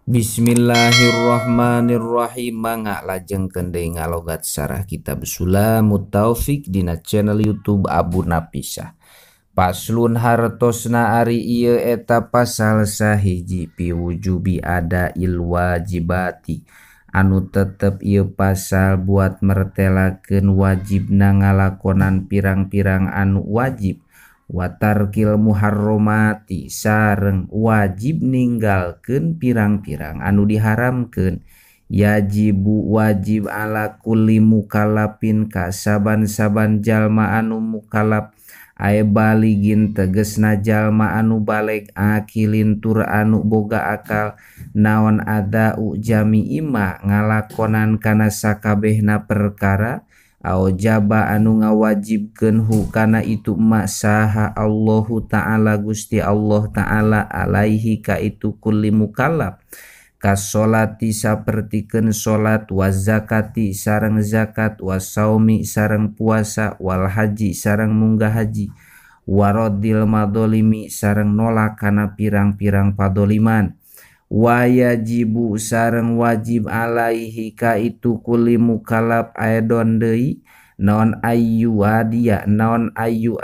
Bismillahirrahmanirrahim. Mangga lajengkeun deui ngalogat sarah kitab Sulamut Taufik dina channel YouTube Abu Napisah. Paslun hartosna ari ieu eta pasal sahiji piwujubi ada il wajibati anu tetep ieu pasal buat mertelakeun wajibna ngalakonan pirang-pirang anu wajib watarkil muharromati sareng wajib ninggalkeun pirang-pirang anu diharamkeun yajibu wajib ala kulli mukallafin ka saban-saban jalma anu mukallaf ae baligin tegesna jalma anu baleg akilin tur anu boga akal naon adau jami ima ngalakonan kana sakabehna perkara au jaba anu ngawajibkeun hu kana itu ma saha Allahu ta'ala Gusti Allah ta'ala alaihi ka itu kulli mukallaf kasolati sapertikeun salat wa zakati sareng zakat wa saumi sareng puasa wal haji sareng munggah haji waradil madolimi sareng nolak kana pirang-pirang padoliman wayajibu sareng wajib alaihi ka itu kulli mukallaf aedon deui naon ayu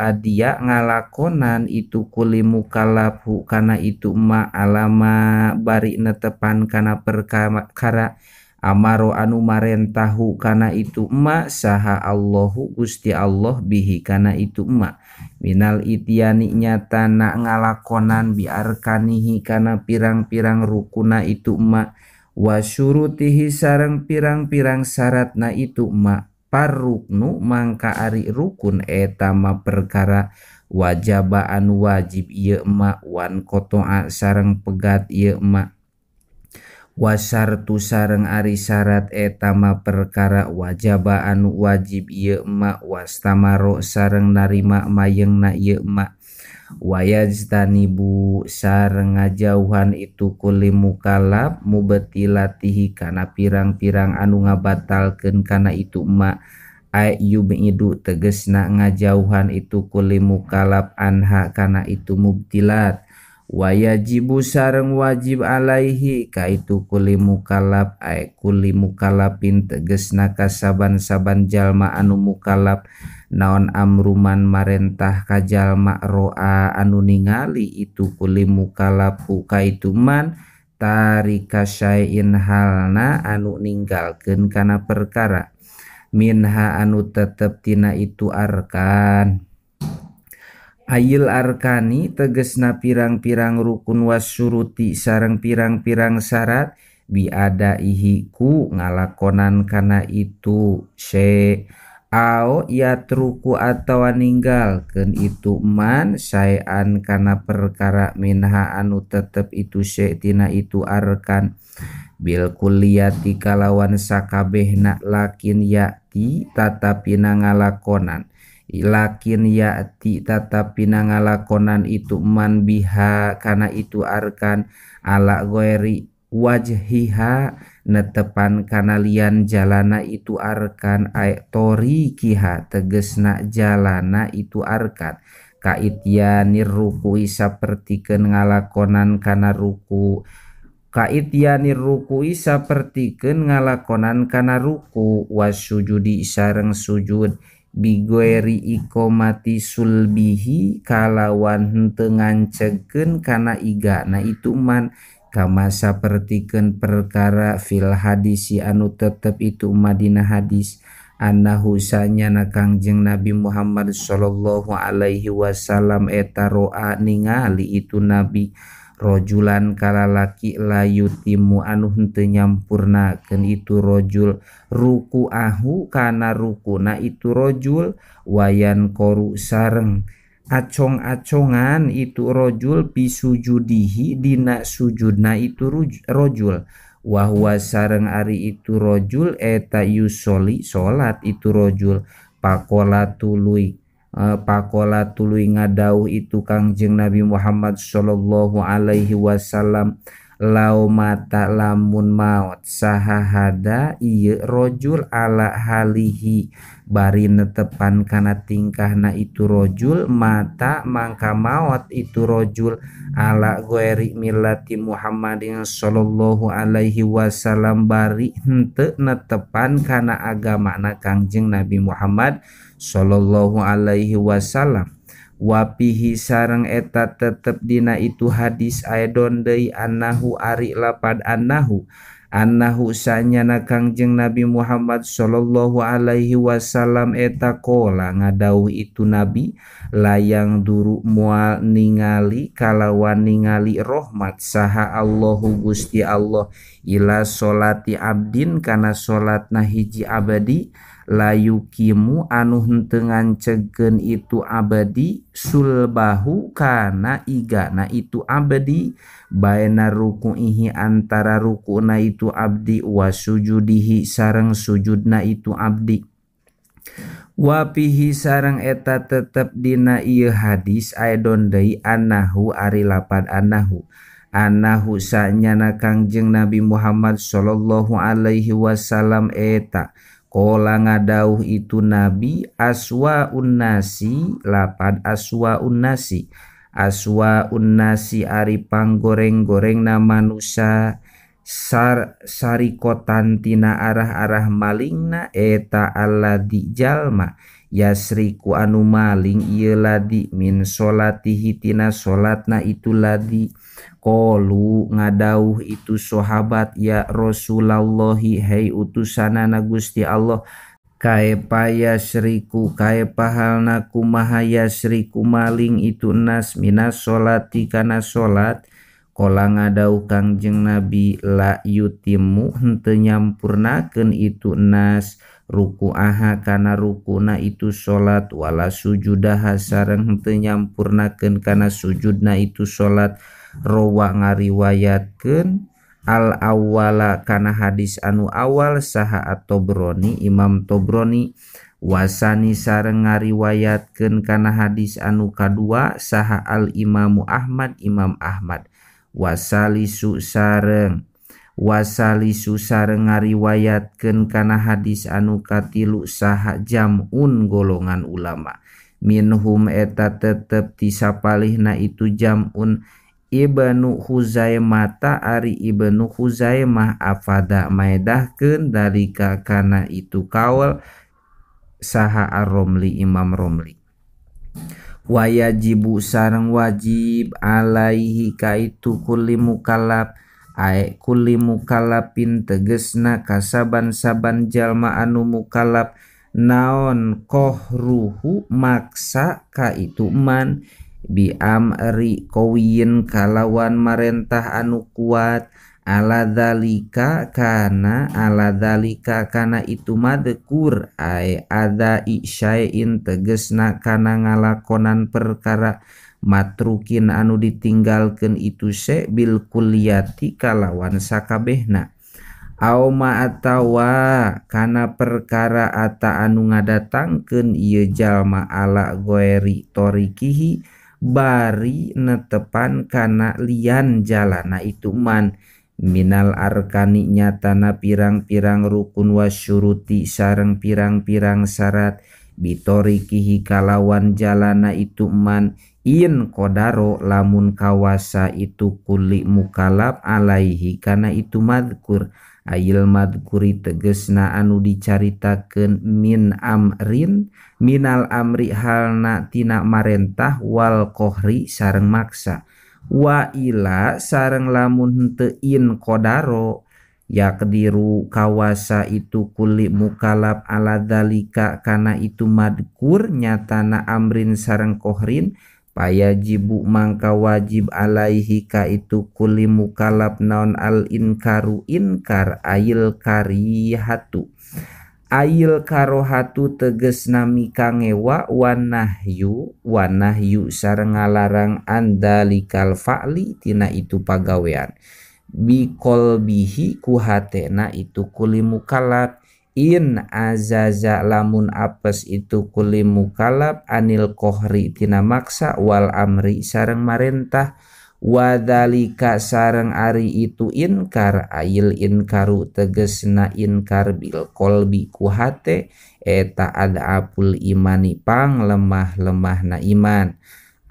adia ngalakonan itu kulli mukallaf hu kana itu ma alama bari netepan kana perkara amaro anu marentahu kana itu ma saha Allahu Gusti Allah bihi kana itu ma minal ityani nyatana ngalakonan biarkanihi kana pirang-pirang rukuna itu ma wasyurutihi sareng pirang-pirang syaratna itu ma parruknu mangka ari rukun eta ma perkara wajaba anu wajib ieu ma wan kotoa sareng pegat ieu ma wasartu sareng ari syarat eta ma perkara wajaba anu wajib ieu ma wastamaro sareng narima mayengna ieu ma wayajtanibu sareng ngajauhan itu kulli mukallaf mubtilatihi kana pirang-pirang anu ngabatalkeun kana itu ma ayyubidu tegesna ngajauhan itu kulli mukallaf anha kana itu mubtilat wayajibu sareng wajib alaihi ka itu kulli mukallaf ay kulli mukallafin tegesna ka saban-saban jalma anu mukallaf naon amruman marentah ka jalma roa anu ningali itu kulli mukallaf ka itu man tarika syai'in halna anu ninggalkeun kana perkara minha anu tetep tina itu arkan ayil arkani tegesna pirang-pirang rukun wasyuruti sareng pirang-pirang syarat biadaihi ku ngalakonan kana itu se ao yatruku atawa ninggalkeun itu man saean kana perkara minha anu tetep itu se tina itu arkan bil kulliyati kalawan sakabehna lakin yati tatapina ngalakonan lakin yati tatapina ngalakonan itu man biha kana itu arkan ala ghairi wajhiha netepan kana lian jalana itu arkan ay torikiha tegesna jalana itu arkan kaityanir ruku'i sapertikeun ngalakonan kana ruku kaityanir ruku'i sapertikeun ngalakonan kana ruku wasujudi sareng sujud bigoeri ikomati sulbihi kalawan henteu ngancegkeun kana igana itu man kama sapertikeun perkara fil hadisi anu tetep itu madina hadis annahu sanyana Kangjeng Nabi Muhammad sallallahu alaihi wasallam eta roa ningali itu nabi rojulan kalalaki layutimu anu henteu nyampurnakeun itu rojul ruku'ahu kana rukuna itu rojul wayan koru sareng acong-acongan itu rojul pisujudihi dina sujudna itu rojul wahwa sareng ari itu rojul eta yusoli salat itu rojul pakola tuluy ngadauh itu Kangjeng Nabi Muhammad sallallahu alaihi wasallam Lau mata lamun maot saha hada ieu rojul ala halihi bari netepan kana tingkahna itu rojul mata mangka maot itu rojul ala ghairi millati Muhammadin sallallahu alaihi wasallam bari henteu netepan kana agamana Kangjeng Nabi Muhammad sallallahu alaihi wasallam. Wapihi sareng eta tetep dina itu hadis aedon deui annahu ari lapad annahu annahu sanyana Kangjeng Nabi Muhammad sallallahu alaihi wasallam eta kola ngadauh itu nabi layang duru moal ningali kalawan ningali rahmat saha Allahu Gusti Allah ila solati abdin kana solatna hiji abadi layukimu anu henteu ngancegkeun itu abadi sulbahu kana igana itu abdi baena ruku'ihi antara rukuna itu abdi wa sujudihi sareng sujudna itu abdi. Wapihi sareng eta tetep dina ieu hadis aedon deui annahu ari lapad annahu annahu sanyana Kangjeng Nabi Muhammad sallallahu alaihi wasallam eta kola ngadauh itu nabi aswa unnasi lapad aswa unnasi aswa unnasi ari panggoreng-gorengna manusa sarikotan tina arah-arah malingna eta alladzi jalma yasriku anu maling ieu ladi min solatihi tina solatna itu ladi. Qalu ngadauh itu sahabat ya Rasulullahi hei utusanana Gusti Allah kaepa yasriku kaepa halna kumaha yasriku maling itu nas minas solati kana solat. Kola ngadauh Kangjeng Nabi la yutimu henteu nyampurnakeun itu nas ruku'aha kana rukuna itu solat wala sujudaha sareng henteu nyampurnakeun kana sujudna itu solat. Rawa ngariwayatkeun al awwala kana hadis anu awal saha at-Tabrani Imam Tabrani wasani sareng ngariwayatkeun kana hadis anu kadua saha al Imamu Ahmad Imam Ahmad wasalisu sareng ngariwayatkeun kana hadis anu katilu saha jam'un golongan ulama minhum eta tetep ti sapalihna itu jam'un Ibnu Huzaimah ari Ibnu Huzaimah afada maedahkeun dalika kana itu kaul saha Ar-Romli Imam Romli. Wajibu sareng wajib alaihi ka itu kulli mukallaf ae kulli mukallafin tegesna kasaban-saban jalma anu mukallaf naon kohruhu maksa ka itu man bi amri qawiyin kalawan marentah anu kuat ala dzalika kana itu madkur ae ada syai'in tegesna kana ngalakonan perkara matrukin anu ditinggalkeun itu se bil kulliyati kalawan sakabehna au ma atawa kana perkara ata anu ngadatangkeun ieu jalma ala ghairi tariqihi bari netepan kana lian jalana itu man minal arkani nyatana pirang-pirang rukun wasyuruti sareng pirang-pirang syarat bitorikihi kalawan jalana itu man in kodaro lamun kawasa itu kulli mukalab alaihi kana itu madkur ayil madkuri tegesna anu dicaritakeun min amrin minal amri halna tina marentah wal kohri sareng maksa wa ila sareng lamun henteu in kodaro yakdiru kawasa itu kulli mukalab ala dalika kana itu madkur nyatana amrin sareng kohrin payajibu mangka wajib alaihi ka itu kulli mukalab naon al inkaru inkar ayil karihatu ayil karohatu tegesna mikangewa wanahyu sareng ngalarang andalikal fa'li tina itu pagawean biqolbihi ku hatena itu kulli mukalab in azaza lamun apes itu kulli mukalab anil kohri tina maksa wal amri sareng marentah Wadhalika sareng ari itu inkar ail inkaru tegesna inkar bil qalbi ku hate eta adapul imani pang lemah-lemahna iman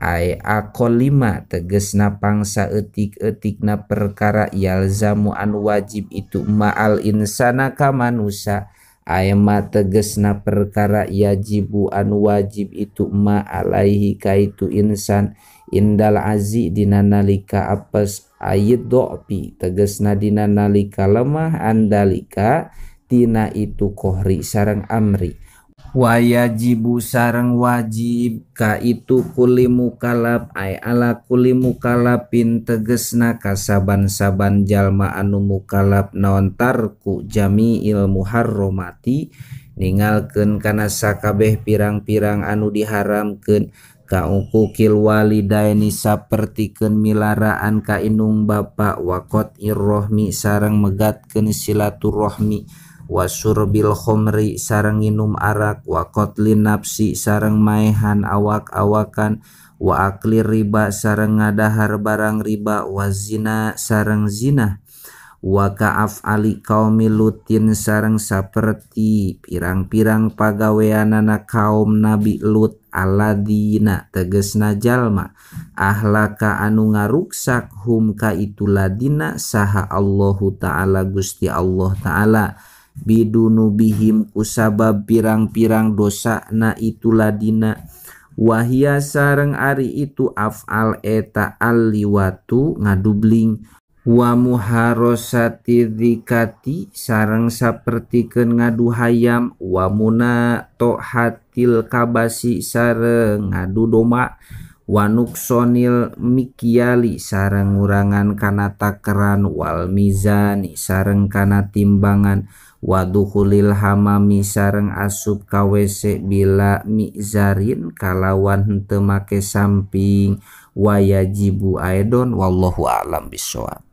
ai aqallima tegesna pangsa eutik-eutikna perkara yalzamu anu wajib itu ma'al insana ka manusa ai ma tegesna perkara yajibu anu wajib itu ma alaihi ka itu insan indal azi dina nalika apes ayid do'pi tegesna dina nalika lemah andalika tina itu kohri sareng amri wayajibu sareng wajib ka itu kuli mukalab ay ala kuli mukalabin tegesna kasaban-saban jalma anu mukalab naon tarku jami'il muharramati ningalkeun kana sakabeh pirang-pirang anu diharamkeun kaukukil walidaini sapertikeun milaraan ka indung bapa wa qat'ir rahmi sareng megatkeun silaturahmi wasurbil khomri sareng nginum arak wa qatlin nafsi sareng maehan awak-awakan wa aklir riba sareng ngadahar barang riba wa zina sareng zina wa ka'af ali kaum Lutin sareng saperti pirang-pirang pagaweanana kaum Nabi Lut aladina tegesna jalma ahlaka anu ngaruksak hum ka itu ladina saha Allahu ta'ala Gusti Allah ta'ala bidunubihim kusabab pirang-pirang dosa na itu ladina wahia sareng ari itu af'al eta alliwatu ngadubling wa muharosati dzikati sareng sapertikeun ngadu hayam wa muna tohatil kabasi sareng ngadu doma wa nuksonil mikyali sareng ngurangan kana takeran wal mizani sareng kana timbangan wa dukhulil hamami sareng asup ka WC bila mizarin kalawan henteu make samping wayajibu aidon wallahu a'lam bissawab.